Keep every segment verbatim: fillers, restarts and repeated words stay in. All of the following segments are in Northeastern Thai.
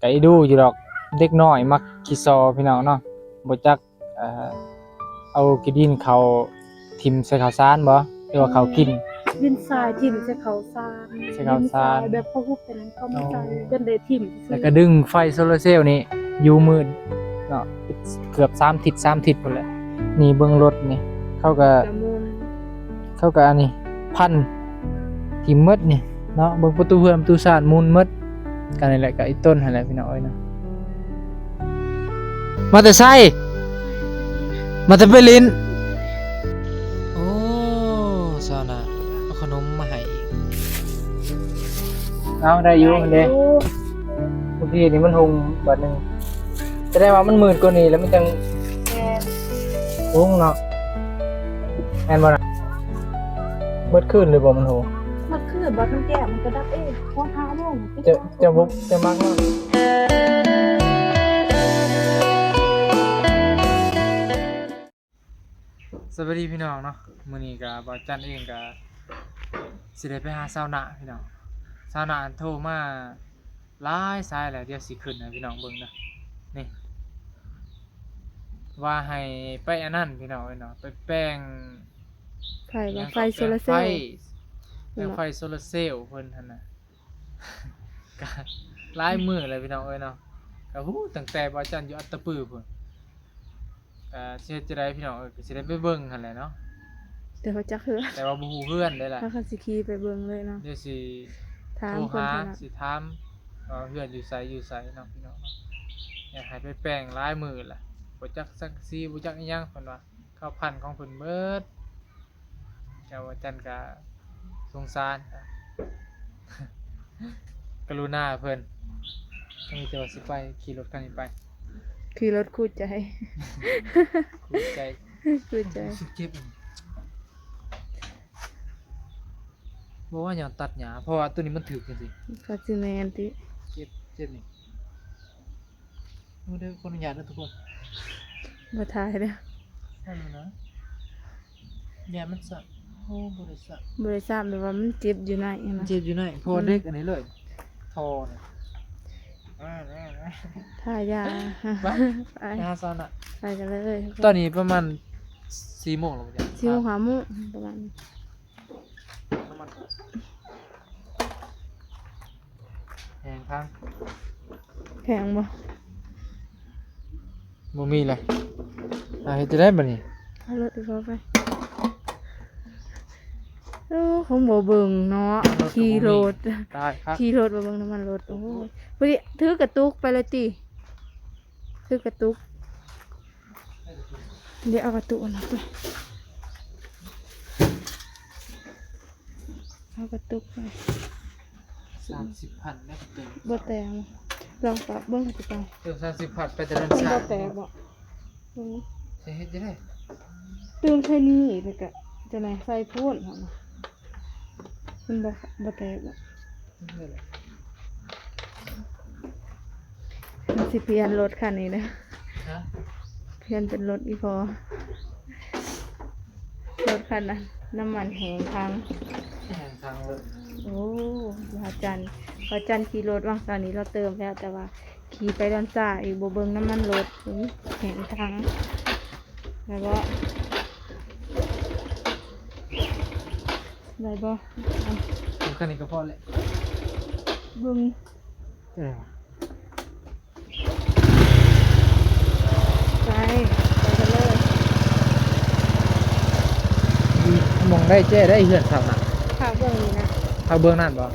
ก็อีดูอยู่ดอก เด็กน้อยมักขี้ซอพี่น้องเนาะ บ่จัก เอ่อ เอาขี้ดินเขาถิ่มใส่ข้าวสารบ่ หรือว่าเขากิน ดินทรายถิ่มใส่ข้าวสาร ใส่ข้าวสาร ดินทรายแบบเขาหุบเป็นนั้นเขามาใส่ อ๋อ จนได้ถิ่มซื่อ แล้วก็ดึงไฟโซลาร์เซลล์นี่อยู่มืดเนาะ เกือบสามทิศ สามทิศพุ่นแหละ นี่เบิ่งรถนี่ เขาก็ กะมุน เขาก็อันนี้พันถิ่มหมดนี่เนาะ เบิ่งประตูเฮือนประตูซานหมุนหมด ก็นี่แหละ ก็อีต้นหั่นแหละพี่น้องเอ้ยเนาะ มาแต่ไส มาแต่ไปเล่น โอ้ ซาวน่า เอาขนมมาให้อีก เอาได้อยู่หั่นเด้ ได้อยู่ บางทีนี่มันหุงบาดหนึ่ง แสดงว่ามันมืดกว่านี้แล้วมันจัง แม่น หุงเนาะ แม่นบ่นะ เบิดคืนเลยบ่มันหุง เบิดคืนบ่ มันแจ้งมันก็ดับเอง พอห้าโมง จะ จะบ่ จะมักเนาะ สวัสดีพี่น้องเนาะ มื้อนี้ก็บ่าวจันเองก็สิได้ไปหาสาวนาพี่น้อง สาวนาโทรมาหลายสายแล้ว เดี๋ยวสิขึ้นให้พี่น้องเบิ่งเด้อ นี่ ว่าให้ไปอันนั้นพี่น้องเอ้ยเนาะ ไปแปลง ไฟบ่ หยังก็ ไฟโซลาร์เซลล์ แปลงไฟ แปลงไฟโซลาร์เซลล์เพิ่นหั่นน่ะ ก็หลายมื้อแล้วพี่น้องเอ้ยเนาะ ก็ฮู้ตั้งแต่บ่าวจันอยู่อัตตปือพุ้น ก็สิเฮ็ดจั่งใดพี่น้องเอ้ย ก็สิได้ไปเบิ่งหั่นแหละเนาะ แต่ว่าจักเฮือน แต่ว่าบ่ฮู้เฮือนเด้ล่ะ ถ้าคันสิขี่ไปเบิ่งเลยเนาะ เดี๋ยวสิถาม โทรหา คนแถวนั้น สิถามว่าเฮือนอยู่ไสอยู่ไสเนาะพี่น้องเนาะ อยากให้ไปแปลงหลายมื้อล่ะ บ่จักสังกะสี บ่จักอิหยังเพิ่นว่า ข้าวพันธุ์ของเพิ่นเบิด แต่ว่าจันก็สงสาร กรุณาเพิ่น มีแต่ว่าสิไป ขี่รถคันนี้ไป ขี่รถคู่ใจ คู่ใจ คู่ใจ รู้สึกเจ็บ บ่ว่าหยังตัดหญ้า เพราะว่าตัวนี้มันถืกจังซี่ ก็สิแม่นติ เจ็บ เจ็บนี่ โอ้ เด้อ ขออนุญาตนะทุกคน บ่ถ่ายเด้อ นั่นน่ะนะ อย่ามันสั่น โอ้ บ่ได้สั่น บ่ได้สั่น แบบว่ามันเจ็บอยู่ในหั่นนะ เจ็บอยู่ใน เพราะว่า อืม เด็กอันนี้เลย ท่อเนี่ย อ่า อ่า อ่า ถ่ายยา ไป ไป ไปหาสาวนา ไปกันเลย ตอนนี้ประมาณสี่โมงแล้วบ่จ๊ะ สี่โมง ห้าโมงประมาณนี้ น้ำมัน แฮงทาง แฮงบ่ บ่มีเลย อ่ะ เฮ็ดจั่งใดบัดนี้ เอารถอีกบ่ไป โอ้ คงบ่เบิ่งเนาะ รถก็บ่มี ขี่รถ ตายคัก ขี่รถบ่เบิ่งน้ำมันรถ โอ้ย พอดีถือกระตุกไปเลยติ ถือกระตุก เดี๋ยวเอากระตุกอันนั้นไป เอากระตุกไป สามสิบพันได้เติม บ่แตกบ่ ลองปรับเบิ่งสิไป เติมสามสิบพันไปแต่ละ มันบ่แตกบ่ อืม จะเฮ็ดจั่งใด เติมใส่นี่ แล้วก็จะไหนใส่โพนหั่นน่ะ มันบ่ บ่แตกบ่ มันสิเปลี่ยนรถคันนี้นะ ฮะ เปลี่ยนเป็นรถอีพอ รถคันนั้น น้ำมันแฮงทาง แฮงทางเลย โอ้ บ่าวจัน บ่าวจันขี่รถว่างเสาร์นี้เราเติมแล้ว แต่ว่าขี่ไปดอนซ่าอีก บ่เบิ่งน้ำมันรถ อุ้ย แฮงทาง แล้วก็ ได้บ่ เอา เอาแค่นี้ก็พอแหละ เบิ่ง เออ ไป ไปกันเลย มองได้แจ้ได้เฮือนสาวนา ค่ะ เบิ่งนี่นะ เอาเบิ่งนั่นบ่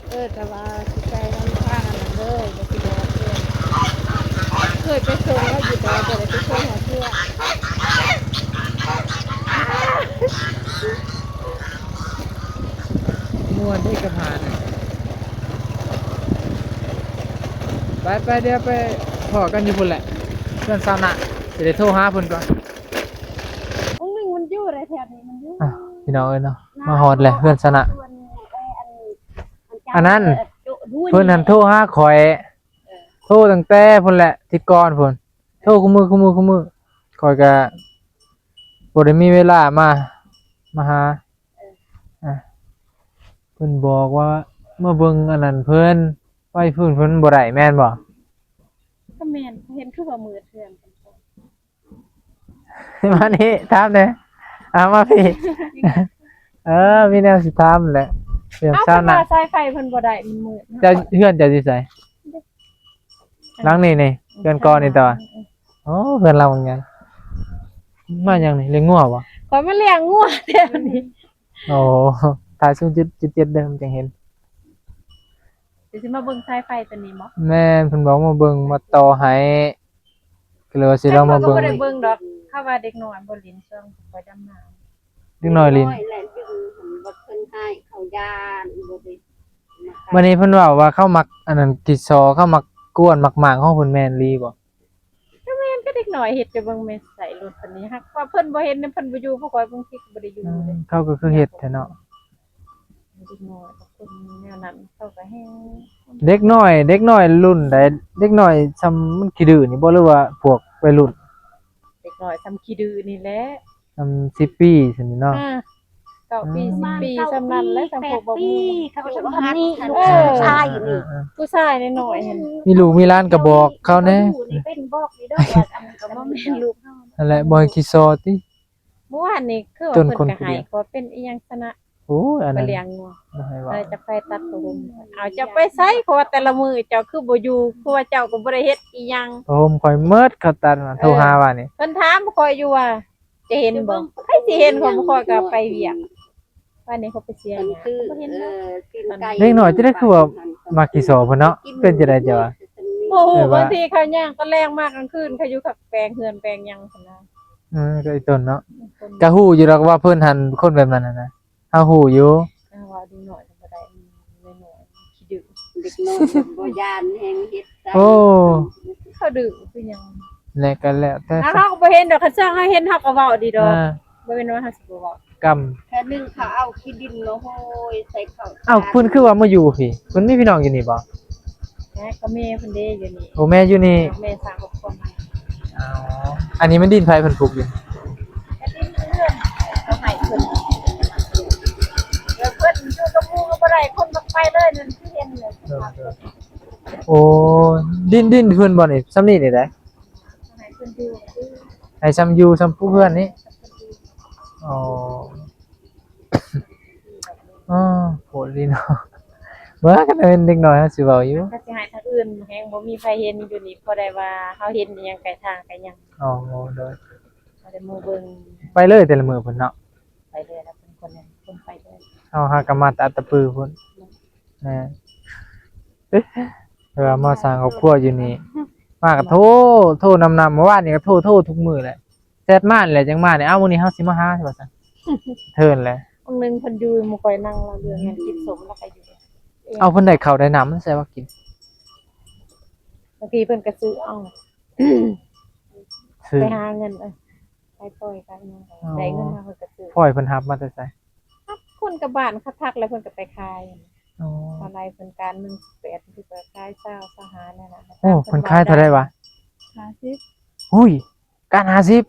เออ แต่ว่าสิไปนำทางอันนั้นเลย บ่สิบอกเพิ่น เคยไปส่งแล้วอยู่ แต่ว่าบ่ได้ไปส่งหาเทื่อ ม่วนเด้กับหาน่ะ ไปไป เดี๋ยวไปพ้อกันอยู่พุ้นแหละ เฮือนสาวนา สิได้โทรหาเพิ่นก่อน องค์หนึ่งมันอยู่ในแถบนี้ มันอยู่ อ่ะ พี่น้องเอ้ยเนาะ มาฮอดแล้ว เฮือนสาวนา อันนั้น เพิ่นหั้นโทรหาข้อย โทรตั้งแต่พุ้นแหละ ทิศก่อนพุ้น โทรคู่มื้อ คู่มื้อ คู่มื้อ ข้อยก็บ่ได้มีเวลามา มาหา อ่ะ เพิ่นบอกว่ามาเบิ่งอันนั้นเพิ่น ไฟพื้นเพิ่นบ่ได้แม่นบ่? แม่น เห็นคือว่ามืดเฮือนกัน มานี่ถามแหน่ เอามาพี่ เออ มีแนวสิถามแหละ เรื่อง เอ้า ซาวนา เพิ่นว่าสายไฟเพิ่นบ่ได้ มันมืด เจ้า เฮือนเจ้าอยู่ไส หลังนี้นี่ เฮือนก่อนนี่ต่อ โอ้ เฮือนเราเหมือนกัน มาหยังนี่ เลี้ยงงัวบ่ ข้อยมาเลี้ยงงัวแถวนี้ โอ้ ถ่ายซุมจุด จุดเจ็ดเด้อ มันจั่งเห็น เดี๋ยวสิมาเบิ่งสายไฟตัวนี้บ่ แม่น เพิ่นบอกมาเบิ่ง มาต่อให้ ก็เลยว่าสิลองมาเบิ่ง แต่ข้อยก็บ่ได้เบิ่งดอก เขาว่าเด็กน้อยบ่เล่น ช่วงข้อยดำนา เด็กน้อยเล่น เด็กน้อยแหละ ดึงหั้น บ่เพิ่นให้เขาย่าน บ่ได้ บัดนี้เพิ่นเว้าว่าเขามักอันนั้น ขี้ซอ เขามักกวน มักหมางของเพิ่น แม่นอีหลีบ่ ก็แม่น ก็เด็กน้อยเฮ็ด ไปเบิ่งแม่ใส่รถคันนี้ หากว่าเพิ่นบ่เห็นเนี่ย เพิ่นบ่อยู่ เพราะข้อยบางทีก็บ่ได้อยู่ อืม เด้ เขาก็คือเฮ็ดแท้เนาะ เด็กน้อยกับคนแนวนั้น เขาก็แฮง เด็กน้อย เด็กน้อยรุ่นใด เด็กน้อยส่ำมันขี้ดื้อนี่บ่ หรือว่าพวกวัยรุ่น เด็กน้อยส่ำขี้ดื้อนี่แหละ ส่ำสิบปีซั่นนี่เนาะ อ่า เก้าปี อืม สิบปี ส่ำนั้นแหละ ส่ำพวกบ่มี เขาส่ำนี้ ลูกชายนี่ เออ ผู้ชายน้อยๆหั่น มีลูกมีหลานก็บอกเขาแหน่ นี่เป็นบอกนี่เด้อ ว่าอันนี้ก็บ่แม่นลูกเฮา นั่นแหละ บ่ให้ขี้ซอติ เมื่อวานนี่คือว่า จนคน เพิ่นก็ให้ ผู้เดียว ขอเป็นอีหยังซะนะ โอ้ย อันนั้น ไปเลี้ยงงัว บ่ให้เว้า เออ จะไปตัดผม เอา เจ้าไปไส เพราะว่าแต่ละมื้อเจ้าคือบ่อยู่ เพราะว่าเจ้าก็บ่ได้เฮ็ดอีหยัง ผมข่อยหมด เขาตัดมา โทรหาว่านี่ เพิ่นถามข่อยอยู่ว่า จะเห็นบ่ ใครสิเห็น ของข่อยก็ไปเวียก วันนี้เขาไปเสียหญ้า เพิ่นคือ บ่เห็น เอ เนาะ อ กินไก่ เด็กน้อยจะได้คือว่ามักขี้ซอเพิ่นเนาะ เป็นจั่งใดเจ้าว่า บ่ฮู้ แบบว่า บางทีเขาย่างตอนแลงมากลางคืน เขาอยู่กับแปลงเฮือนแปลงหยังซั่นนะ อืม ก็อีต้นเนาะ อีต้น ก็ฮู้อยู่ดอกว่าเพิ่นหั้นคนแบบนั้นหั้นนะ เฮาฮู้อยู่ เออ ว่าเด็กน้อยก็บ่ได้ อืม เด็กน้อยขี้ดื้อ เด็กน้อยบ่ย่านแฮงเฮ็ดซะ โอ้ เขาดื้อคือหยัง และก็แล้วแต่ แล้วเขาก็บ่เห็นดอก คันซั่นเขาเห็นเขาก็เว้าดีดอก อ่า บ่แม่นว่าเขาสิบ่เว้า กำ แค่นึงเขาเอาขี้ดินมาโห้ยใส่เขา เอ้า เพิ่นคือว่ามาอยู่พี้ เพิ่นมีพี่น้องอยู่นี่บ่ แม่ก็แม่เพิ่นเด้อยู่นี่ โอ้ แม่อยู่นี่ แม่สร้างครอบครัวใหม่ อ๋อ อันนี้มันดินไผเพิ่นปลูกอยู่ ก็ดินเพิ่น เขาให้เพิ่น แล้วเพิ่นอยู่กับหมู่ก็บ่ได้ คนก็ไปเลย นั่นคือเห็นเลย เออ เออ โอ้ ดิน ดินเพิ่นบ่นี่ ส่ำนี้นี่ได้ ให้เพิ่นอยู่ ให้ส่ำอยู่ ส่ำผู้เฮือนนี่ อ๋อ อ๋อ โหดดีเนาะ เบิ่งคันเป็นเด็กน้อยเฮาสิเว้าอยู่ ก็สิให้ทางอื่นแฮงบ่มีไผเห็นอยู่นี่ พอได้ว่าเฮาเห็นอีหยังไกลทางไกลหยัง อ๋อ โดย บ่ได้มาเบิ่ง ไปเลยแต่ละมื้อพุ่นเนาะ ไปเลยล่ะ เพิ่นคนนั้น เพิ่นไปเลย เฮาหากะมาแต่อัตตปือพุ่น แม่น เวลามาสร้างครอบครัวอยู่นี่ มาก็โทร โทรนำๆ เมื่อวานนี่ก็โทร โทรทุกมื้อแหละ แชทมานี่แหละจั่งมานี่ เอ้า มื้อนี้เฮาสิมาหาว่าซั่น เทิ่นแหละ มื้อหนึ่งเพิ่นอยู่บ่ค่อยนั่ง ลาวเรื่องงานกินสม ลาวก็อยู่ เอ้า เพิ่นได้ข้าวได้น้ำมาใส่มากิน บางทีเพิ่นก็ซื้อเอา ซื้อ ไปหาเงิน เออ ไปปล่อยกัน อ๋อ ได้เงินมาเพิ่นก็ซื้อ ปล่อยเพิ่นรับมาแต่ไส รับคนกับบ้านเขาทักแล้วเพิ่นก็ไปขาย อ๋อ เท่าไรเพิ่นการหนึ่งสิบแปด เพิ่นก็ขายซาว ซาวห้า นั่นน่ะ โอ้ เพิ่นขายเท่าใดวะ ห้าสิบ อุ้ย การห้าสิบ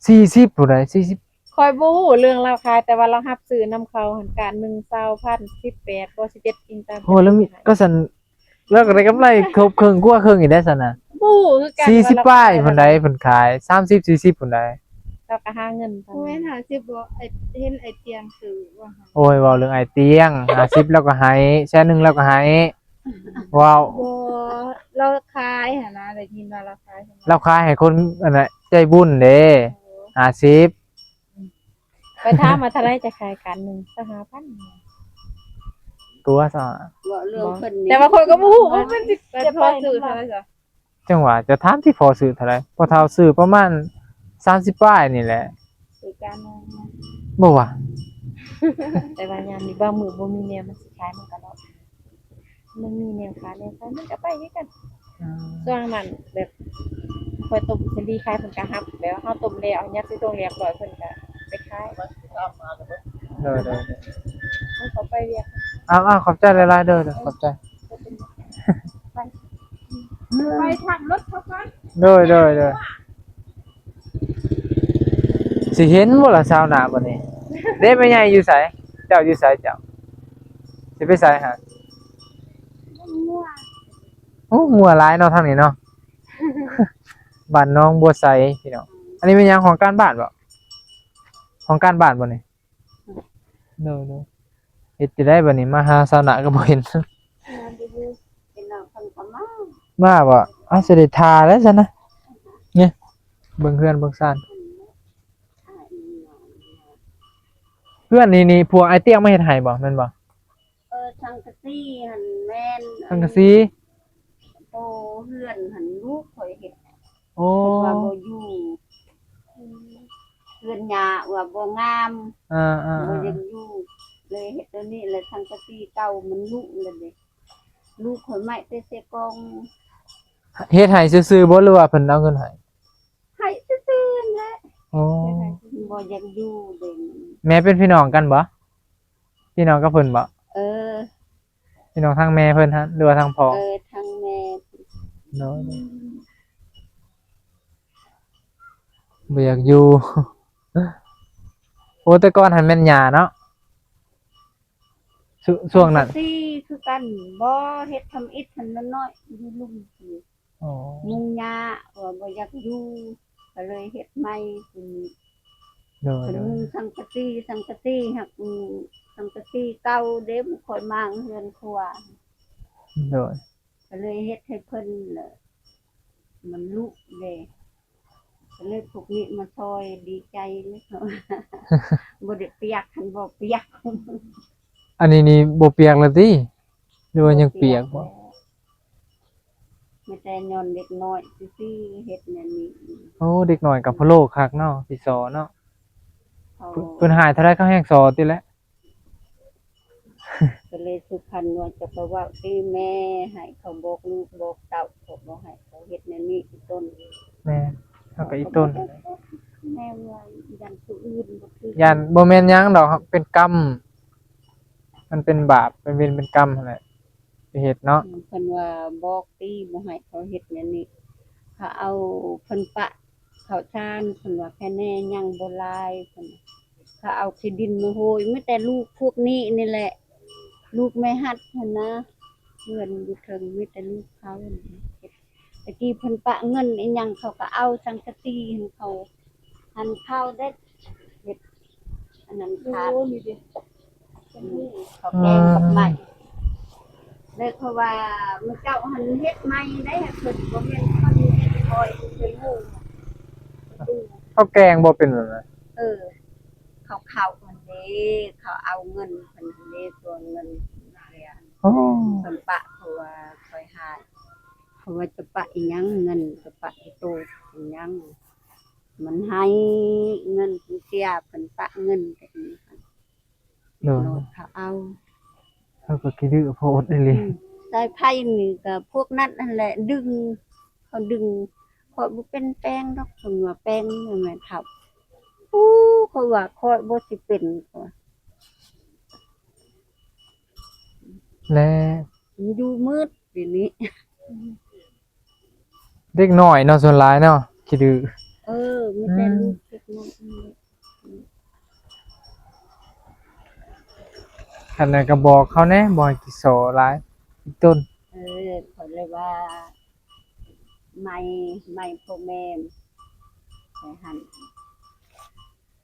สี่สิบ ผู้ใด สี่สิบ ข้อยบ่ฮู้เรื่องลาวขาย แต่ว่าลาวรับซื้อนำเขาหั่น การหนึ่ง ซาวพัน สิบแปด บ่ สิบเอ็ด อิงตาม โอ้ แล้วมี ก็ซั่น แล้วก็ได้กำไรครบครึ่งกว่าครึ่งอีกได้ซั่นน่ะ บ่ฮู้คือกัน สี่สิบ ว่าลาว ปลาย ขาย ผู้ใด เพิ่นขาย สามสิบ สี่สิบ ผู้ใด ลาวก็หาเงิน บ่แม่นห้าสิบบ่ ไอ้ เห็นไอ้เตียงซื้อว่าหั่น โอ้ย เว้าเรื่องไอ้เตียง ห้าสิบ ลาวก็ให้ แสนหนึ่ง ลาวก็ให้ ว้าว บ่ ลาวขายหั่นนะ ได้ยินว่าลาวขายหั่นนะ ลาวขายให้คนอันน่ะใจบุญเด้ โอ้ ห้าสิบ ไปถามว่าเท่าไรจะขายกันหนึ่ง ซาวห้าพัน ตัวซะ เว้าเรื่องเพิ่นนี่ แต่ว่าข้อยก็บ่ฮู้ว่ามันสิ แต่พ่อซื้อเท่าไรซะ จั่งว่าจะถามที่พ่อซื้อเท่าไร พ่อเฒ่าซื้อประมาณ สามสิบ ปลายนี่แหละ ซื้อกัน บ่ว่า แต่ว่ายามนี้บางมื้อบ่มีแนวมันสิขาย มันก็เลาะ มันมีแนวขายแนวขาย มันก็ไปคือกัน อืม ช่วงนั้นแบบ ข้อยต้มสาลีขายเพิ่นก็รับ แบบว่าเฮาต้มแล้ว เอายัดใส่ถุงเรียบร้อย เพิ่นก็ไปขาย โดย โดย โดย มันก็ไปเวียก อ้าว อ้าว ขอบใจหลายๆ เด้อ เด้อ ขอบใจ ไป ไปทางรถเขาก่อน โดย โดย โดย สิเห็นบ่ล่ะซาวนาบัดนี้ เด้ แม่ใหญ่อยู่ไส เจ้าอยู่ไสเจ้า สิไปไสหา งัว โอ้ งัวหลายเนาะทางนี้เนาะ บ้านหนองบัวใสพี่น้อง อันนี้เป็นหยังของการบ้านบ่ ของการบ้านบ่นี่ โดยโดย เฮ็ดจะได้บัดนี้ มาหาสาวหน้าก็บ่เห็น มาบ่ อ้าว สิได้ถ่าแล้วซั่นนะ เนี่ย เบิ่งเฮือนเบิ่งซาน เฮือนนี่ นี่พวกอ้ายเตี้ยมาเฮ็ดให้บ่ แม่นบ่ เออ สังกะสีหั่นแม่น สังกะสี โตเฮือนหั่นลูกข่อยเฮ็ด โอ้ เพิ่นว่าบ่อยู่ เฮือนย่าว่าบ่งาม อ่าๆๆ บ่อยากอยู่ เลยเฮ็ดตัวนี้ แล้วสังกะสีเก่ามันลุแล้วเด้ ลูกข่อยไม้แต่เสียกอง เฮ็ดให้ซื่อๆบ่ หรือว่าเพิ่นเอาเงินให้ ให้ซื่อๆนั่นแหละ โอ้ บ่อยากอยู่เด้ แม่เป็นพี่น้องกันบ่ พี่น้องกับเพิ่นบ่ เออ พี่น้องทางแม่เพิ่นหั่น หรือว่าทางพ่อ เออ ทางแม่ โดย บ่อยากอยู่ โอ้ แต่ก่อนหั่นแม่นหญ้าเนาะ ซุ-, ช่วงนั้น สังกะสีคือกัน บ่ เฮ็ดทำอิฐหั่นน้อยๆ อยู่ลุ่ม อ๋อ มุงหญ้า ว่าบ่อยากอยู่ ก็เลยเฮ็ดใหม่ อืม โดย เพิ่น โดย มุงสังกะสี สังกะสีหัก อืม สังกะสีเก่าเด้ บ่ค่อยมางเฮือนครัว โดย ก็เลยเฮ็ดให้เพิ่น เอ่อ มันลุเด้ ก็เลยพวกนี้มาซอย ดีใจเลย บ่ได้เปียก คันบ่เปียก อันนี้นี่บ่เปียกแล้วติ หรือว่ายังเปียกบ่ บ่เปียกแล้ว มีแต่ย้อนเด็กน้อยซื่อๆ เฮ็ดแนวนี้ โอ้ เด็กน้อยกับพะโล้คักเนาะ พี่ซอเนาะ เขา เพิ่น เพิ่นหายเท่าไรเขาแฮงซอติแหละ ก็เลยสุพรรณว่าจะไปเว้าติแม่ ให้เขาบอกลูกบอกเต้า เขาบ่ให้เขาเฮ็ดแนวนี้เป็นต้น แม่น เขาก็อีต้น แม่ว่าย่านผู้อื่นบ่ถือ ย่าน บ่แม่นหยังดอก เป็นกรรม มันเป็นบาป เป็นเวรเป็นกรรมหั่นแหละ ไปเฮ็ดเนาะ เพิ่นว่าบอกติ บ่ให้เขาเฮ็ดแนวนี้ เขาเอา เพิ่นปะข้าวสาร เพิ่นว่าแค่แน่ยังบ่หลาย เพิ่น เขาเอาขี้ดินมาโฮย มีแต่ลูกพวกนี้นี่แหละ ลูกแม่ฮัดหั่นนะ เฮือนอยู่เทิง มีแต่ลูกเขาหั่นนะ ตะกี้เพิ่นปะเงินอีหยัง เขาก็เอาสังกะสีให้เขา หั่นข้าวได้ เฮ็ดอันนั้นทาน โอ้ นี่ดิ เขาแกงบักใหม่ เลยเพราะว่ามื้อเจ้าหั่นเฮ็ดใหม่ได้ เพิ่นบ่แม่นคนเฮ็ดคอย เพิ่นฮู้ เขาแกงบ่เป็นแบบนั้น เออ เขาเข้าหั่นเด้ เขาเอาเงินเพิ่นหั่นเด้ ตัวเงินเสีย โอ้ เพิ่นปะ เพราะว่าคอยหา เพราะว่าจะปะอีหยัง เงินจะปะอีโตอีหยัง มันให้เงินเสีย เพิ่นปะเงินแต่อีก โดย โดย เขาเอา เขาก็ขี้ดื้อโพดอีหลี อืม สายไฟนี่ก็พวกนั้นนั่นแหละ ดึง เขาดึง ข้อยบ่เป็นแปลงดอก เพิ่นว่าแปลงนี่แม่เฒ่า อู้ ข้อยว่าข้อยบ่สิเป็น และ มันอยู่มืดเดี๋ยวนี้ เด็กน้อยเนาะ ส่วนหลายเนาะ ขี้ดื้อ เออ มีแต่ อืม ลูกเด็กน้อย คันนั้นก็บอกเขาแหน่ บ่ให้ขี้ซ้อหลาย อีกต้น เออ ข้อยเลยว่า ไม่ ไม่พ่อแม่ ไปหั่น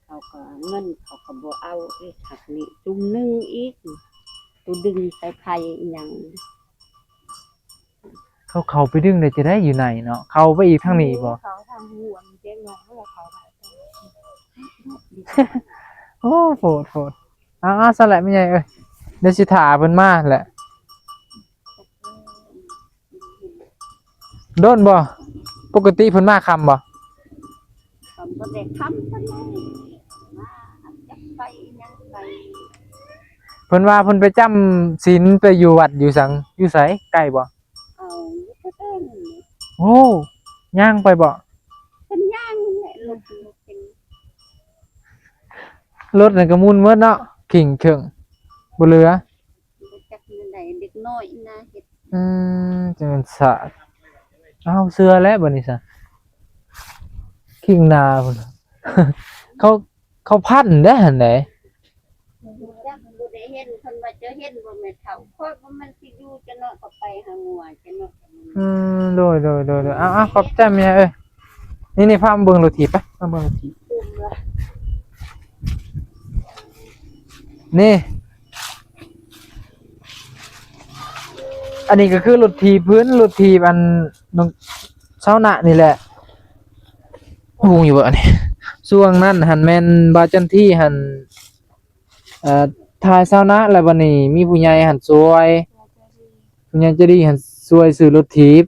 เขาก็เงินเขาก็บ่เอาอีก หักนี่จุ่มหนึ่งอีก ตัวดึงสายไฟอีหยัง เขาเข้าไปดึงได้จะได้อยู่ไหนเนาะ เข้าไปอีกทางนี้บ่ เขาทางหัวมันเจ๊งงแล้วเขาได้ โอ้ โพด โพด อ้าว อ้าว ซั่นแหละแม่ใหญ่เอ้ย เดี๋ยวสิถ่าเพิ่นมาแหละ โดนบ่ ปกติเพิ่นมาค่ำบ่ เพิ่นบ่ได้ค่ำปานใด มาจักไปหยังไป เพิ่นว่าเพิ่นไปจำศีลไปอยู่วัดอยู่สัง อยู่ไส ใกล้บ่ เอาอยู่ใกล้ๆนี่ โอ้ ย่างไปบ่ เพิ่นย่างนี่แหละ รถ รถเป็น รถนั่นก็มุ่นหมดเนาะ ขิ้งเขิ้ง บ่เหลือ บ่จักแนวใด เด็กน้อยนะเฮ็ด อืม จังแม่นสาด อ้าว เชื่อแล้วบัดนี้ซะ คิงนาพุ่น เขา เขาพันเด้หั่นใด บ่จัก บ่ได้เห็น เพิ่นว่าจะเห็นบ่แม่เฒ่า ข้อยบ่แม่นสิอยู่จะเนาะ ก็ไปหางัวจะเนาะ อืม โดย โดย โดย โดย อ้าว อ้าว ขอบใจแม่เอ้ย นี่ นี่ พามาเบิ่งรถถีบไป มาเบิ่งรถถีบ นี่ อันนี้ก็คือรถถีบเพิ่น รถถีบอันน้องเช้าหน้านี่แหละ ฮู้อยู่บ่อันนี้ ช่วงนั้นหั่นแม่นบ่าวจันทีหั่น เอ่อ ถ่ายเช้าหน้า แล้วบัดนี้มีผู้ใหญ่หั่นช่วย ผู้ใหญ่ใจดีหั่นช่วยซื้อรถถีบ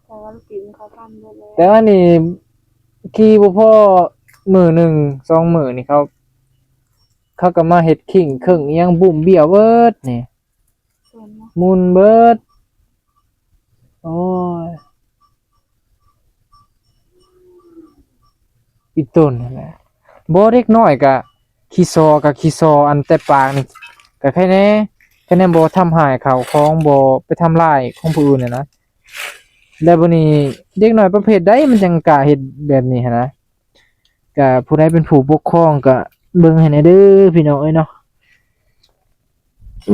แต่ว่าลูกกินเขาทำเบิดแล้ว แต่ว่านี่ขี่บ่พอมื้อหนึ่งสองมื้อนี่เขา เขาก็มาเฮ็ดคิงเคิงอิหยังบุ้มเบี้ยวเบิดนี่ ส่วนเนาะ หมุนเบิด โอ้ย อีต้นนั่นแหละ บ่ เด็กน้อยก็ขี้ซ้อก็ขี้ซ้อ อันแต่ปากนี่ก็แค่แน่ แค่แน่บ่ทำร้ายข้าวของ บ่ไปทำลายของผู้อื่นน่ะนะ แล้วบัดนี้เด็กน้อยประเภทใดมันจั่งกล้าเฮ็ดแบบนี้หั้นนะ ก็ผู้ใดเป็นผู้ปกครองก็เบิ่งให้แหน่เด้อพี่น้องเอ้ยเนาะ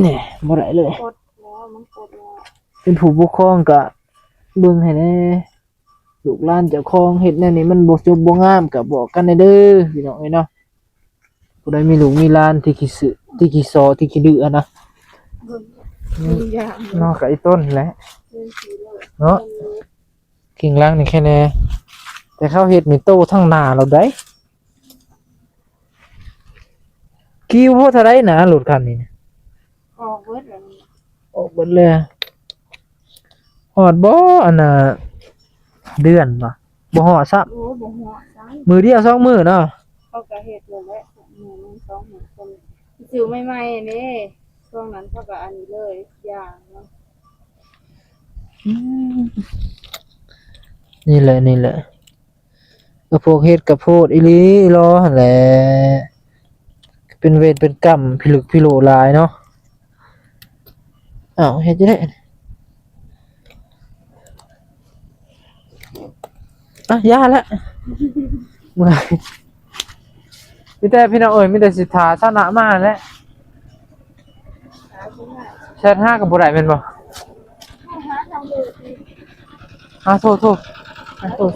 นี่บ่ได้เลย กดแล้ว มันกดแล้ว เป็นผู้ปกครองก็เบิ่งให้แหน่ ลูกหลานเจ้าของเฮ็ดแนวนี้มันบ่จบบ่งามก็บอกกันแหน่เด้อพี่น้องเอ้ยเนาะ ผู้ใดมีลูกมีหลานที่ขี้ซื่อ ที่ขี้ซ้อ ที่ขี้ดื้ออะนะ เบิ่ง อืม เบิ่งอย่าง เนาะ ก็อีต้นแหละ เบิ่งสีเลย เนาะ คิงหลังนี่แค่แน่ แต่เขาเฮ็ดนี่โตทั้งหน้าแล้วได้ คิวบ่เท่าใดนะรถคันนี้นะ ออกเบิดแล้วนี่ ออกเบิดเลย ฮอดบ่ อันน่ะ เดือนบ่ บ่ฮอดซ้ำ โอ้ บ่ฮอดซ้ำ มื้อเดียวสองมื้อเนาะ เขาก็เฮ็ดแล้วแหละ มื้อหนึ่งสองมื้อ คนซื้อใหม่ๆนี่ ช่วงนั้นเขาก็อันนี้เลย อย่างเนาะ อืม นี่แหละ นี่แหละ ก็พวกเฮ็ดกะโพดอีหลีอีหลอหั่นแหละ เป็นเวรเป็นกรรมพิลึกพิโลหลายเนาะ อ้าว เฮ็ดจั่งใด อ่ะ อย่าละ เมื่อย มีแต่พี่น้องเอ้ย มีแต่สิถ่าเช้าหน้ามาแหละ แชทหาก็บ่ได้แม่นบ่ อ่ะ โทษ โทษ อ่ะ โทษ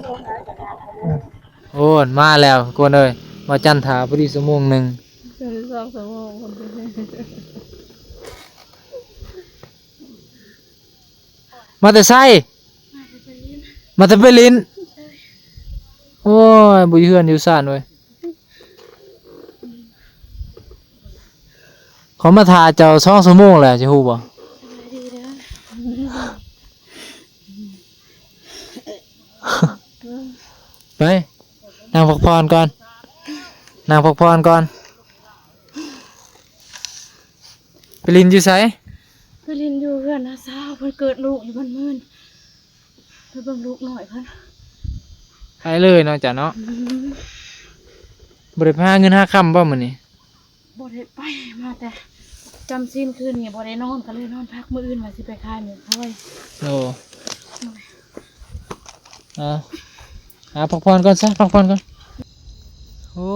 อืม โอ้ มาแล้วกวนเอ้ย มาจันทาพอดีชั่วโมงหนึ่ง เกินสองชั่วโมง มาแต่ไส มาแต่ไปลิน โอ้ย บ่อยู่เฮือนอยู่ซ่านเว้ย เขามาถ่าเจ้าสองชั่วโมงแล้ว จะฮู้บ่ สบายดีเด้อ ไป นั่งพักผ่อนก่อน นั่งพักผ่อนก่อน ไปลินอยู่ไส ไปลินอยู่เฮือนน้าสาว เพิ่นเกิดลูกอยู่บ้านเมิน ไปเบิ่งลูกน้อยเพิ่น ไปเลยเนาะจ้ะเนาะ อืม บ่ได้ไปหาเงินหาคำบ่มื้อนี้ บ่ได้ไป มาแต่จำศีลคืนนี้บ่ได้นอน ก็เลยนอนพัก มื้ออื่นว่าสิไปขายหมูพลอย โอ้ โอ้ย อ่ะ อ่ะ พักผ่อนก่อนซะ พักผ่อนก่อน โอ้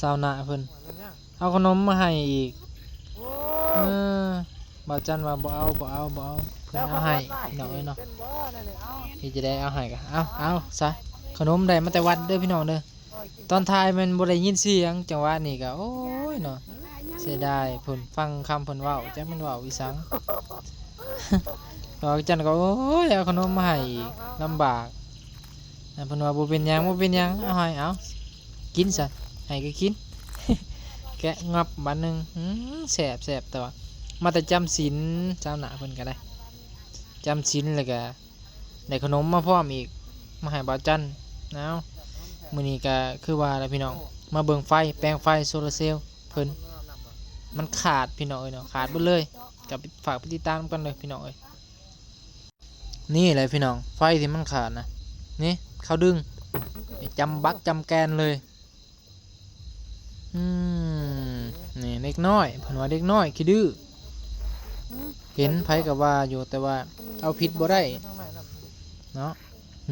สาวหน้าเพิ่น เอาขนมมาให้อีก เออ บ่าวจันว่าบ่เอา บ่เอา บ่เอา เพิ่นเอาให้ พี่น้องเอ้ยเนาะ เฮ็ดจั่งใด เอาให้ก็เอา เอาซะ ขนมได้มาแต่วัดเด้อพี่น้องเด้อ ตอนถ่ายมันบ่ได้ยินเสียง จังหวะนี้ก็ โอ้ยเนาะ เสียดาย เพิ่นฟังคำเพิ่นเว้า จักมันเว้าอีสัง บ่าวจันก็ โอ้ย เอาขนมมาให้อีก ลำบาก อ่ะ เพิ่นว่าบ่เป็นหยัง บ่เป็นหยัง เอาให้ เอา กินซะ ให้ก็กิน แกะงับบัดหนึ่ง อืม แซ่บ แซ่บ แต่ว่า มาแต่จำศีล สาวหน้าเพิ่นก็ได้ จำศีลแล้วก็ได้ขนมมาพร้อมอีก มาให้บ่าวจัน เอา มื้อนี้ก็คือว่าแหละพี่น้อง มาเบิ่งไฟ แปลงไฟโซลาร์เซลล์เพิ่น มันขาดพี่น้องเอ้ยเนาะ ขาดเบิดเลย ก็ฝากไปติดตามกันเด้อพี่น้องเอ้ย นี่แหละพี่น้อง ไฟที่มันขาดนะ นี่ เขาดึง นี่จำบักจำแกนเลย อืม นี่เด็กน้อย เพิ่นว่าเด็กน้อยขี้ดื้อ เห็นไผก็ว่าอยู่ แต่ว่าเอาผิดบ่ได้เนาะ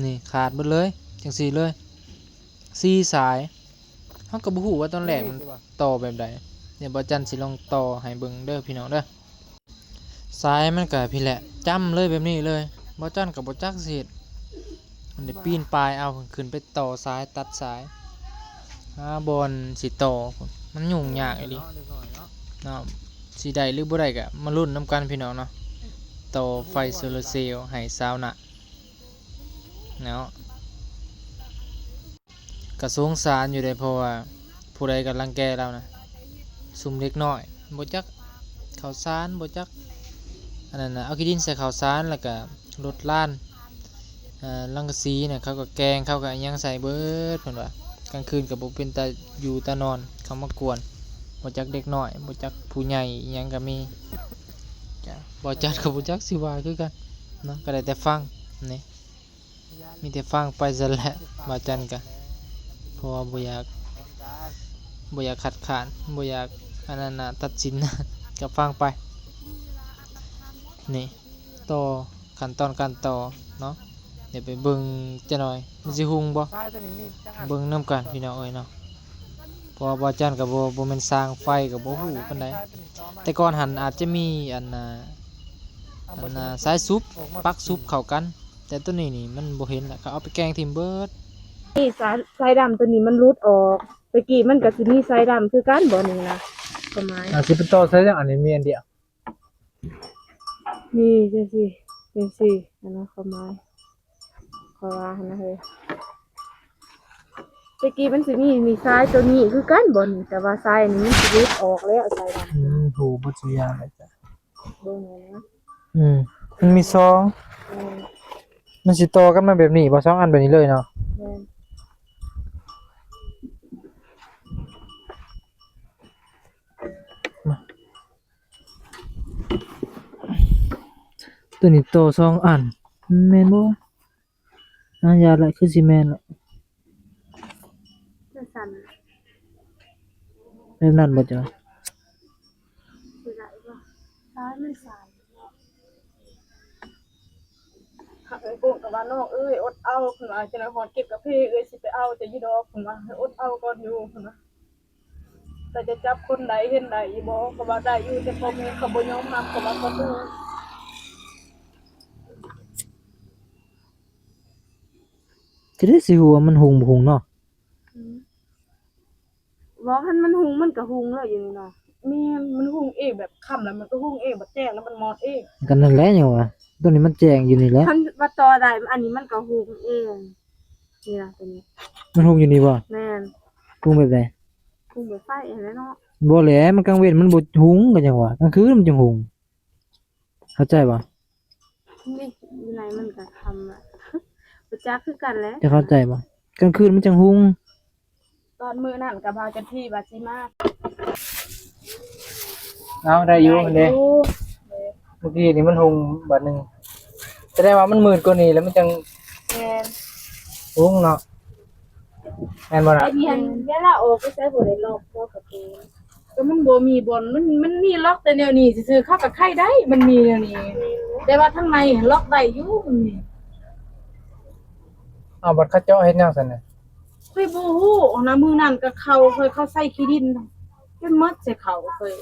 นี่ขาดเบิดเลย จั่งซี้เลย สี่สาย เฮาก็บ่ฮู้ว่าตอนแรกมันต่อแบบใด เดี๋ยวบ่าวจันสิลองต่อให้เบิ่งเด้อพี่น้องเด้อ สายมันก็พี้แหละ จ้ำเลยแบบนี้เลย บ่าวจันก็บ่จักสิเฮ็ด มันได้ปีนป่ายเอา ขึ้นไปต่อสายตัดสาย หาบ่อนสิต่อ มันยุ่งยากอีหลีเนาะ สิได้หรือบ่ได้ก็มาลุ้นนำกันพี่น้องเนาะ ต่อไฟโซลาร์เซลล์ให้สาวนะเนาะ ก็สงสารอยู่เด้ เพราะว่าผู้ใดก็รังแกลาวนะ ซุมเด็กน้อย บ่จักข้าวสาร บ่จักอันนั้นน่ะ เอาขี้ดินใส่ข้าวสาร แล้วก็รดลาน เอ่อ สังกะสีน่ะ เขาก็แกง เขาก็อิหยังใส่เบิด เพิ่นว่า กลางคืนก็บ่เป็นตาอยู่ตานอน เขามากวน บ่จักเด็กน้อย บ่จักผู้ใหญ่ อิหยังก็มี จ้ะ บ่จักก็บ่จักสิว่าคือกันเนาะ ก็ได้แต่ฟังนี่ มีแต่ฟังไปซั่นแหละ บ่าวจันก็ เพราะว่าบ่อยาก บ่อยากคัดค้าน บ่อยากอันนั้นน่ะ ตัดสิน ก็ฟังไป นี่ ต่อ ขั้นตอนการต่อเนาะ เดี๋ยวไปเบิ่งจักหน่อย มันสิหุงบ่ เบิ่งนำกันพี่น้องเอ้ยเนาะ เพราะว่าบ่าวจันก็บ่ บ่แม่นช่างไฟ ก็บ่ฮู้ปานใด แต่ก่อนหั่นอาจจะมีอันน่ะ อันน่ะ สายสูบ ปลั๊กสูบเข้ากัน แต่ตัวนี้นี่มันบ่เห็นละ เขาเอาไปแกงถิ่มเบิด นี่สาย สายดำตัวนี้มันหลุดออก ตะกี้มันก็สิมีสายดำคือกันบ่นี่นะ ก็หมาย อ่ะ สิไปต่อใส่จัง อันนี้มีอันเดียว นี่จังซี่ จังซี่ อันนั้นเขาหมาย เขาว่าหั่นนะเฮ้ย ตะกี้มันสิมี มีสายตัวนี้คือกันบ่นี่ แต่ว่าสายอันนี้มันสิหลุดออกแล้ว สายดำ อืม โห บ่สุดยอดเลยจ้ะ เบิ่งเลยนะ อืม มันมีสอง อืม มันสิต่อกันมาแบบนี้บ่ สองอันแบบนี้เลยเนาะ แม่น มา ตัวนี้ต่อสองอัน แม่นบ่ อ่ะ อย่าละ คือสิแม่นละ มันสั่น แบบนั้นบ่จ๊ะ สิได้บ่ ซ้ายมันสั่น หากไอ้โป่งก็ว่า "น้องเอ้ย อดเอา" เพิ่นว่า "จักหน่อยฮอดเก็บกาแฟเอ้ยสิไปเอาแต่อยู่ดอก" เพิ่นว่า "ให้อดเอาก่อนอยู่" เพิ่นว่า "แต่จะจับคนใดเห็นได้อยู่บ่" ก็ว่า "ได้อยู่ แต่พ่อแม่เขาบ่ยอมรับ" ก็ว่า "ขอโทษ" จะได้สิฮู้ว่ามันหุงบ่หุงเนาะ อืม บอกหั่นมันหุงมันก็หุงแล้วอยู่นี่เนาะ แม่น มันหุงเองแบบค่ำแล้วมันก็หุงเอง บัดแจ้งแล้วมันมอดเอง ก็นั่นแหละหยังวะ ตัวนี้มันแจ้งอยู่นี่แหละ คันว่าต่อได้ อันนี้มันก็หุงเอง นี่นะตัวนี้ มันหุงอยู่นี่บ่ แม่น หุงแบบใด หุงแบบไฟหั่นแหละเนาะ บ่แหละ มันกลางเว็นมันบ่หุงก็หยังวะ กลางคืนมันจั่งหุง เข้าใจบ่ นี่อยู่ในมันก็ทำอะ บ่จักคือกันแหละ จะเข้าใจบ่ กลางคืนมันจั่งหุง ตอนมื้อนั้นก็บ่าวจันทีว่าสิมา เอาได้อยู่ ได้อยู่ เด้ เมื่อกี้นี่มันหุงบาดหนึ่ง แสดงว่ามันมืดกว่านี้แล้วมันจั่ง แม่น หุงเนาะ แม่นบ่ล่ะ ไอ้นี่หั่น เวลาออกไปไสบ่ได้ล็อกบ่ประตู ก็มันบ่มีบ่อน มัน มันมีล็อกแต่แนวนี้ซื่อๆ เขาก็ไขได้ มันมีแนวนี้ แต่ว่าทางในหั้นล็อกได้อยู่ มันมี เอาบัดเขาเจาะเฮ็ดหยังซั่นน่ะ ข้อยบ่ฮู้นะ มื้อนั้นก็เข้า ข้อยเข้าใส่ขี้ดิน จนหมดใส่เข้าข้อย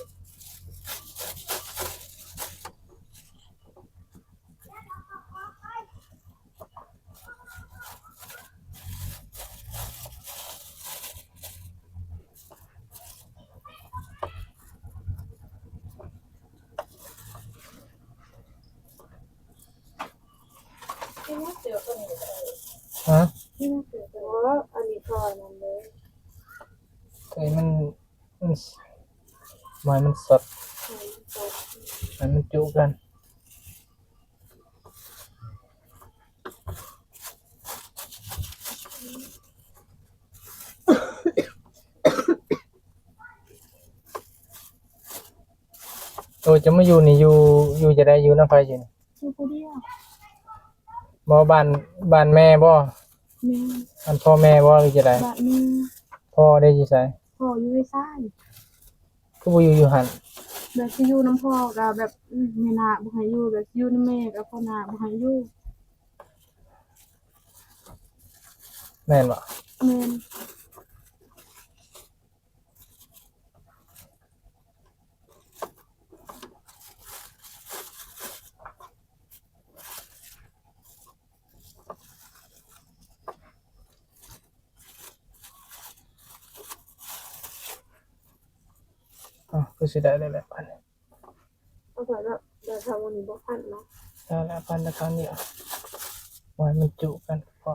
ฮะ อ๋อ อันนี้พออันนั้นเลย ไอ้มัน มัน ไม้มันสด ไม้มันสด ให้มันจุกัน โอ้ จะมาอยู่นี่ อยู่ อยู่จะได้อยู่นำไผอยู่นี่ อยู่ผู้เดียว บ่บ้าน บ้านแม่บ่ แม่ อันพ่อแม่บ่ หรือจะได้ บ้านแม่ พ่อได้อยู่ไส พ่ออยู่ไส คือบ่อยู่อยู่หั่น แบบสิอยู่นำพ่อก็แบบ อืม แม่น้าบ่ให้อยู่ แบบสิอยู่นำแม่ก็พ่อน้าบ่ให้อยู่ แม่นบ่ แม่น เ ๋อ คือสิได้แล้วแหละบัดนี้ เอาไปแล้ว เดี๋ยวทำวันนี้บ่พันเนาะ ได้แล้ว พันละครั้งเดียว ไว้มันจุกันพอ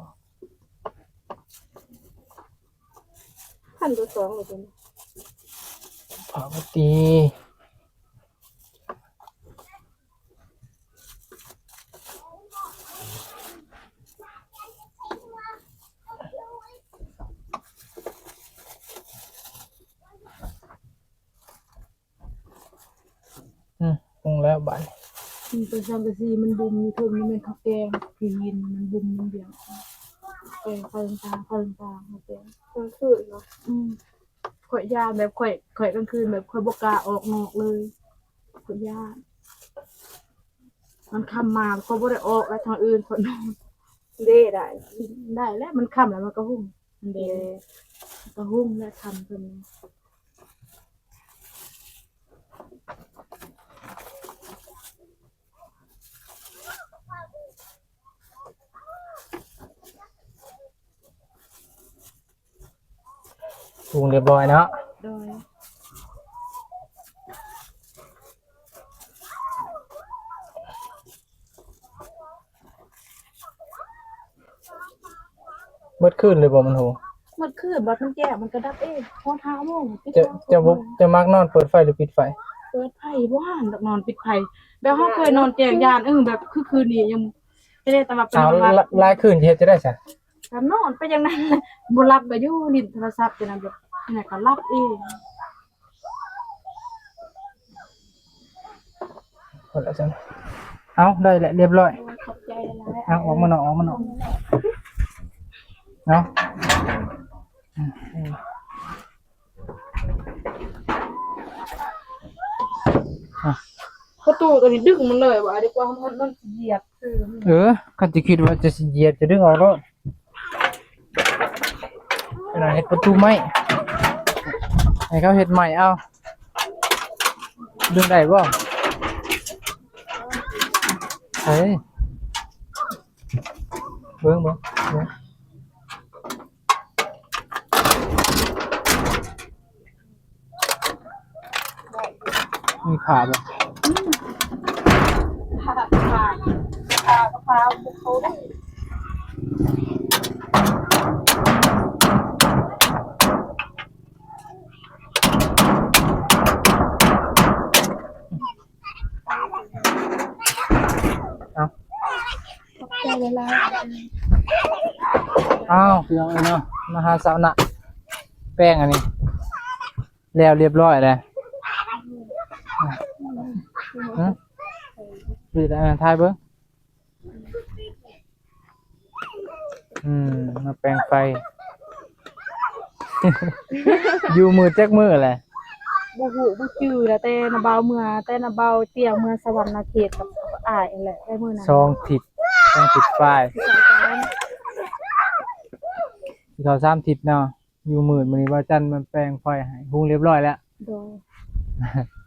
พันตัวสองเลยจ้ะ พอพอดี อืม ปรุงแล้วบาดนี้ มันเป็นสังกะสี มันบุ่มอยู่เทิง มันเป็นข้าวแกง ที่หินมันบุ่ม มันเบี่ยง แกงไฟต่างๆ ไฟต่างๆ ข้าวแกง กลางคืนเนาะ อืม ข้อยย้านแบบ ข้อย ข้อยกลางคืนแบบ ข้อยบ่กล้าออกนอกเลย ข้อยย้าน มันค่ำมา ข้อยบ่ได้ออกแล้ว ทางอื่นข้อยนอน เด้ได้ ได้แล้ว มันค่ำแล้วมันก็ฮุ่ม มันแดง เด้ มันก็ฮุ่มแล้ว ค่ำเพิ่น ปรุงเรียบร้อยเนาะ โดย เบิดคืนเลยบ่มันโห เบิดคืน บัดมันแจ้งมันก็ดับเอง ฮอดห้าโมง เจ้า เจ้าบ่ เจ้ามักนอนเปิดไฟหรือปิดไฟ เปิดไฟ บ่ฮ้านดอก นอนปิดไฟ แบบเฮาเคยนอนแจ้งย้าน เออ แบบคือคืนนี้ยัง แต่ แต่ว่าเป็น เอา บางวัน หลาย หลายคืนสิเฮ็ดจั่งใด๋ซะ ก็นอนไปอย่างนั้น บ่หลับก็อยู่เล่นโทรศัพท์อยู่นั่น แบบนี่แหละก็หลับเอง พอแล้วจ้ะ เอา ได้แล้ว เรียบร้อย โอ้ย ขอบใจหลายๆ เอา ออกมาเนาะ ออกมาเนาะ เอา อืม อืม อ่ะ ประตูตัวนี้ดึงมันเลยว่ะ ดีกว่ามัน มันเหยียบคือ เออ คันสิคิดว่าจะสิเหยียบ จะดึงออกโลด ขนาดเฮ็ดประตูไม้ ให้เขาเฮ็ดใหม่เอา ดึงได้บ่ เฮ้ย เบิ่ง เบิ่ง เบิ่ง มีผ้าบ่ ผ้า ผ้า ผ้า ผ้าเขาได้ เอา ขอบใจหลายๆ อ้าว พี่น้องเอ้ยเนาะ มาหาสาวนะ แป้งอันนี้ แล้วเรียบร้อยแล้ว ฮะ ปิดอันนั้นถ่ายเบิ่ง อืม มาแปลงไฟ อยู่มือจักมื้อแหละ บ่ฮู้บ่จื่อแล้ว แต่น้าบ่าวเมือ แต่น้าบ่าวเตี้ยเมือสะหวันนะเขตกับอ้ายนั่นแหละ แต่มื้อนั้น สองทิศ สองทิศปลาย สิเข้าสาม สิเข้าสามทิศเนาะ อยู่มืดมื้อนี้ บ่าวจันมาแปลงไฟให้ หุงเรียบร้อยแล้ว โดย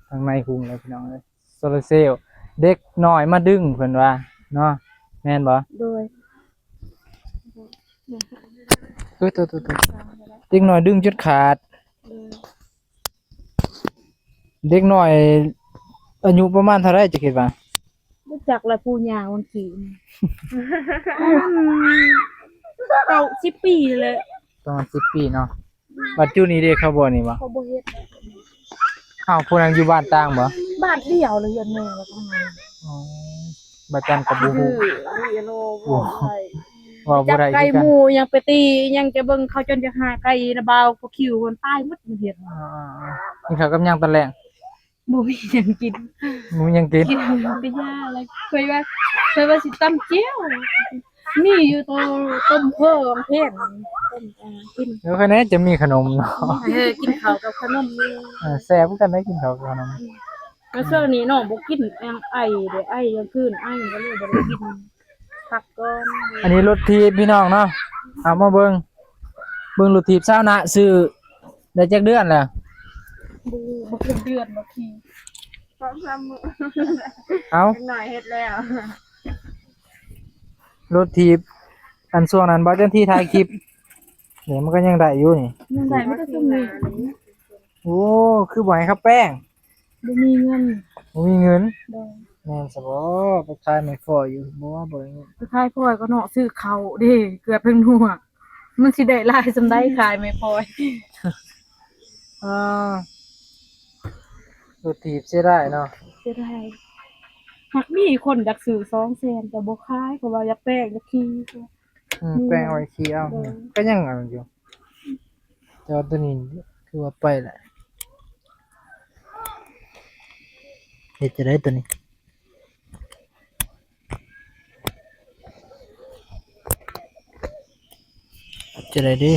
ทางในหุงแล้วพี่น้องเอ้ย โซลาร์เซลล์ เด็กน้อยมาดึงเพิ่นว่าเนาะ แม่นบ่ โดย เอ้ย โตๆๆๆ เด็กน้อยดึงจนขาด โดย เด็กน้อยอายุประมาณเท่าใดจะคิดว่า รู้จักละผู้ย่างวันกี้ ประมาณเก้าสิบปีเลย ประมาณสิบปีเนาะ บัดจุนี้เด้เขาบ่นี่บ่ เขาบ่เฮ็ด อ้าว ผู้นั้นอยู่บ้านต่างบ่ บ้านเดียวเลย เฮือนแม่ว่าทางนั้น อ๋อ บ่าวจันก็บ่ฮู้ ดื้อ นี่โล โอ้ บ่ได้ เว้าบ่ได้ จับไก่ คือกัน หมู่ยังไปตี ยังจะเบิ่งเขาจนจะหาไก่นะบ่าว พวกคิวคนตายหมดมันเฮ็ด อ่าๆๆ กินข้าวกับหยังตอนแลง บ่มีหยังกิน บ่มีหยังกิน กินแต่หญ้าแล้ว เคยว่า เคยว่าสิตำเจียว มีอยู่ตัวต้มเพิ่มเพิ่น ต้ม อ่า กิน แล้วคะแนนจะมีขนมเนาะ เออ กินข้าวกับขนมอยู่ เออ แซ่บคือกันได้กินข้าวกับขนม แล้วช่วงนี้น้องบ่กิน ยังไอเด้ ไอยังคืน ไอก็เลยบ่ได้กิน พักก่อน อันนี้รถถีบพี่น้องเนาะ เอามาเบิ่ง เบิ่งรถถีบสาวนะ ซื้อได้จักเดือนแล้ว บ่ บ่เกินเดือนบ่ขี่ สองสามมื้อ เอา จักหน่อยเฮ็ดแล้ว รถถีบ อันช่วงนั้นบ่าวจันทีถ่ายคลิป นี่มันก็ยังได้อยู่นี่ ยังได้ มันก็ซุ่มนี่ โอ้ คือบ่ให้เขาแป้ง บ่มีเงิน บ่มีเงิน โดย แม่นซะบ่ ไปขายไม้ฟอยอยู่ บ่ บ่ได้เงิน ไปขายฟอยก็เนาะ ซื้อข้าวเด้ เกลือแป้งนัว มันสิได้หลายส่ำใดขายไม้ฟอย อ่า รถถีบเสียดายเนาะ เสียดาย หากมีคนอยากซื้อสองแสน แต่บ่ขาย เพราะว่าอยากแป้ง อยากขี่ อืม แป้งเอาไว้ขี่เอา โดย ก็ยังอันนั้นอยู่ แต่ว่าตัวนี้คือว่าไปแหละ เฮ็ดจะได้ตัวนี้ จะได้เด้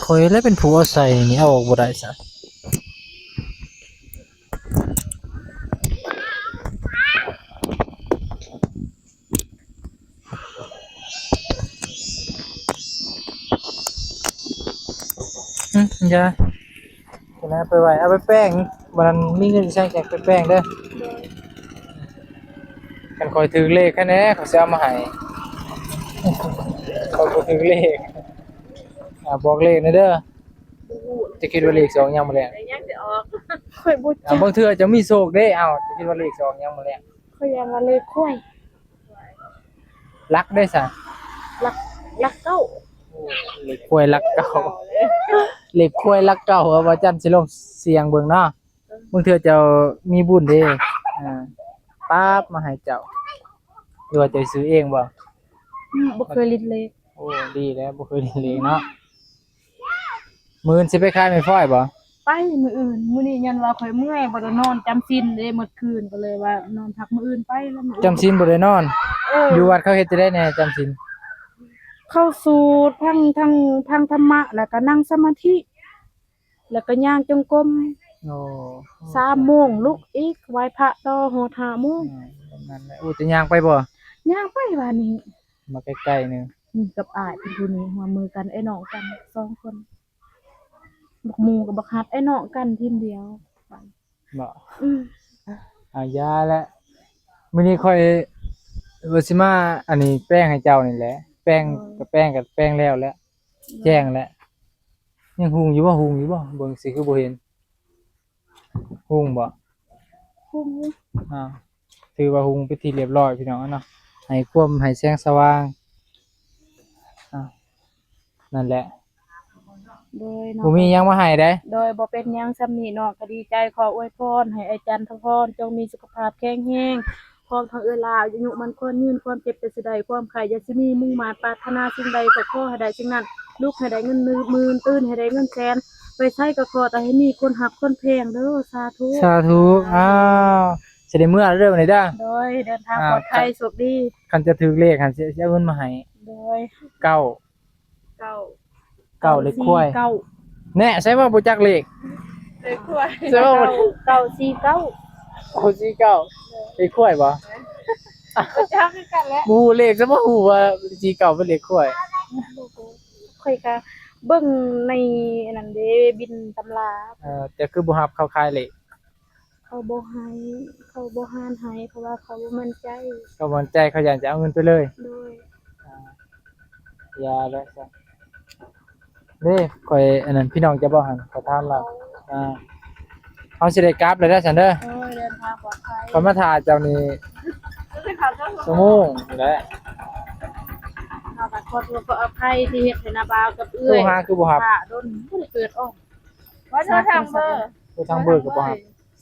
ข่อยแล้วเป็นผู้เอาใส่นี่ เอาออกบ่ได้ซะ อืม ยา ตัวนั้นไปไว้ เอาไปแป้ง วันนั้นมีเงินใช้แจกไปแป้งเด้อ คันข่อยถือเลขแค่นี้เขาจะเอามาให้ ข่อยบ่ถือเลข อ่า บอกเลขหน่อยเด้อ จะคิดว่าเลขสองยังบ่แลง ยังสิออก ข่อยบ่ อ่า จัก บางเทื่อจะมีโชคเด้ เอ้า จะคิดว่าเลขสองยังบ่แลง ข่อยยังว่าเลขควาย หลักได้ซะ หลัก หลักเก้า โอ้ เลขควายหลักเก้า เลขควายหลักเก้า ว่าจันสิลองเสี่ยงเบิ่งเนาะ บางเทื่อเจ้ามีบุญเด้ อ่า ป๊าบมาให้เจ้า หรือว่าเจ้าซื้อเองบ่ อืม บ่เคยหลิ้นเลข โอ้ ดีแล้ว บ่เคยหลิ้นเลขเนาะ มื้ออื่นสิไปขายไม้ฟอยบ่ ไปมื้ออื่น มื้อนี้ย้อนว่าข่อยเมื่อย บ่ได้นอน จำศีลเด้ เมื่อคืน ก็เลยว่านอนพักมื้ออื่นไปแล้ว มื้ออื่น จำศีลบ่ได้นอน เออ อยู่วัดเขาเฮ็ดจั่งใดแหน่ จำศีล เขาสูตร ฟัง ฟัง ฟังธรรมะ แล้วก็นั่งสมาธิ แล้วก็ย่างจงกรม โอ้ สามโมงลุกอีก ไหว้พระต่อฮอดห้าโมง อืม ประมาณนั้นแหละ โอ้ จะย่างไปบ่ ย่างไปว่านี่ มาใกล้ๆ นึง อืม กับอ้ายเป็นผู้นี้ ร่วมมือกัน ไอ้น้องกัน สองคน บักหมู่กับบักฮัด ไอ้น้องกันทีมเดียว ไป บ่ อืม เอายาแล้ว มื้อนี้ข่อยว่าสิมา อันนี้แป้งให้เจ้านี่แหละ แป้ง อืม กับแป้งกับแป้งแล้วแหละ แจ้งแล้ว ยังหุงอยู่บ่ หุงอยู่บ่ เบิ่งสิคือบ่เห็น หุงบ่ หุงอยู่ อ่า ถือว่าหุงเป็นที่เรียบร้อยพี่น้องเนาะ ให้ความ ให้แสงสว่าง อ่า นั่นแหละ โดยเนาะ บ่มีหยังมาให้เด้ โดย บ่เป็นหยัง ส่ำนี้น้องก็ดีใจ ขออวยพรให้อาจารย์ทองพรจงมีสุขภาพแข็งแรง พร้อมทั้งเอื้อยหล้าอายุมั่นขวัญยืน ความเจ็บอย่าสิได้ ความไข้อย่าสิมี มุ่งมาดปรารถนาสิ่งใดก็ขอให้ได้สิ่งนั้น ลุกให้ได้เงินหมื่น ตื่นให้ได้เงินแสน ไปไสก็ขอแต่ให้มีคนฮักคนแพงเด้อ สาธุ สาธุ อ้าว สิได้เมือเด้อบัดนี้เด้อ โดย เดินทาง อ่า ปลอดภัย คัน โชคดี คันจะถืกเลขหั่นสิ สิเอาเงินมาให้ โดย เก้า เก้า เก้า เลขควาย เก้า แน่ ใช่ว่าบ่จักเลข เลขควาย ใช่ว่าบ่ เก้า เก้าสี่เก้า เก้าสี่เก้า เลขควายบ่ บ่จักคือกันแหละ บ่ฮู้เลข ใช่ว่าฮู้ว่าสี่เก้าเป็นเลขควาย บ่ฮู้ ข่อยก็เบิ่งในอันนั้นเด้ บินตำรา เออ แต่คือบ่ฮับเขาขายเลข เขาบ่ให้ เขาบ่หานให้ เพราะว่าเขาบ่มั่นใจ เขาบ่มั่นใจ เขาย้านจะเอาเงินไปเลย โดย อ่า อย่าแล้วซะ เด้ ข่อยอันนั้นพี่น้องจะบ่หัน ขอถามลาว อ่า เฮาสิได้กลับแล้วเด้อซันเด้อ โอ้ย เดินทางปลอดภัย ข่อยมาถ่าเจ้านี่ จะสิขับรถ ชั่วโมงแล้ว เฮาก็ขอโทษขออภัยที่เฮ็ดให้น้าบ่าวกับเอื้อย โทรหาคือบ่ฮับ ถ่าโดน บ่ได้เปิดออก ว่าโทรทางเบอร์ โทรทางเบอร์ก็บ่ฮับ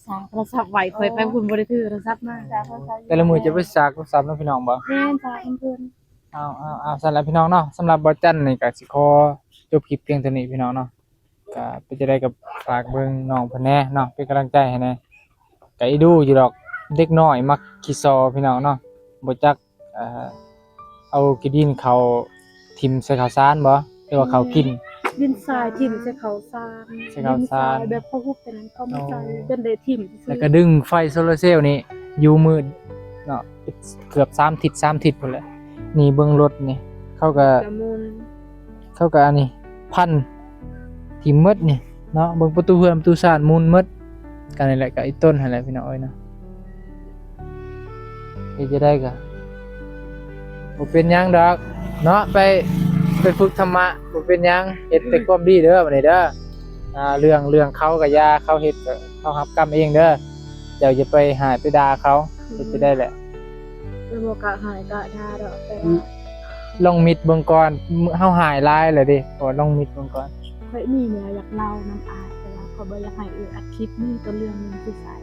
สายโทรศัพท์ไหว ข่อยไปพุ่นบ่ได้ถือโทรศัพท์มา สายโทรศัพท์ แต่ละมื้อจะไปสากโทรศัพท์เนาะพี่น้องบ่ แม่น สากเพิ่น เอา เอา เอา ซั่นล่ะพี่น้องเนาะ สำหรับบ่าวจันนี่ก็สิขอจบคลิปเพียงเท่านี้พี่น้องเนาะ ก็เป็นจั่งใดก็ฝากเบิ่งน้องเพิ่นแหน่เนาะ เป็นกำลังใจให้แหน่ ก็อีดูอยู่ดอก เด็กน้อยมักขี้ซอพี่น้องเนาะ บ่จัก เอ่อ เอาขี้ดินเขาถิ่มใส่ข้าวสารบ่ หรือว่าเขากิน ดินทรายถิ่มใส่ข้าวสาร ใส่ข้าวสาร ดินทรายแบบเขาหุบแต่นั้นเขามาใส่ อ๋อ จนได้ถิ่มซื่อๆ แล้วก็ดึงไฟโซลาร์เซลล์นี่อยู่มืดเนาะ เกือบสามทิศ สามทิศพุ้นแหละ นี่เบิ่งรถนี่ เขาก็ กะมุน เขาก็อันนี้พันถิ่มหมดนี่เนาะ เบิ่งประตูเฮือนประตูซานมุนหมด ก็นี่แหละ ก็อีต้นหั่นแหละพี่น้องเอ้ยเนาะ เฮ็ดจั่งใดก็ บ่เป็นหยังดอกเนาะ ไป ไปฝึกธรรมะ บ่เป็นหยัง เฮ็ดแต่ความดีเด้อบัดนี้เด้อ อ่า เรื่อง เรื่องเขาก็อย่า เขาเฮ็ดก็เขารับกรรมเองเด้อ เจ้าอย่าไปหายไปด่าเขา เฮ็ดจะได้แหละ แล้วบ่กะหายกะด่าดอกแต่ ลองมิดเบิ่งก่อน เฮาหายหลายแล้วเด้ ขอลองมิดเบิ่งก่อน ข่อยมีแนวอยากเล่านำอ้าย แต่ว่าข่อยบ่อยากให้เอื้อยอัดคลิป มีตัวเรื่องหนึงสิใส่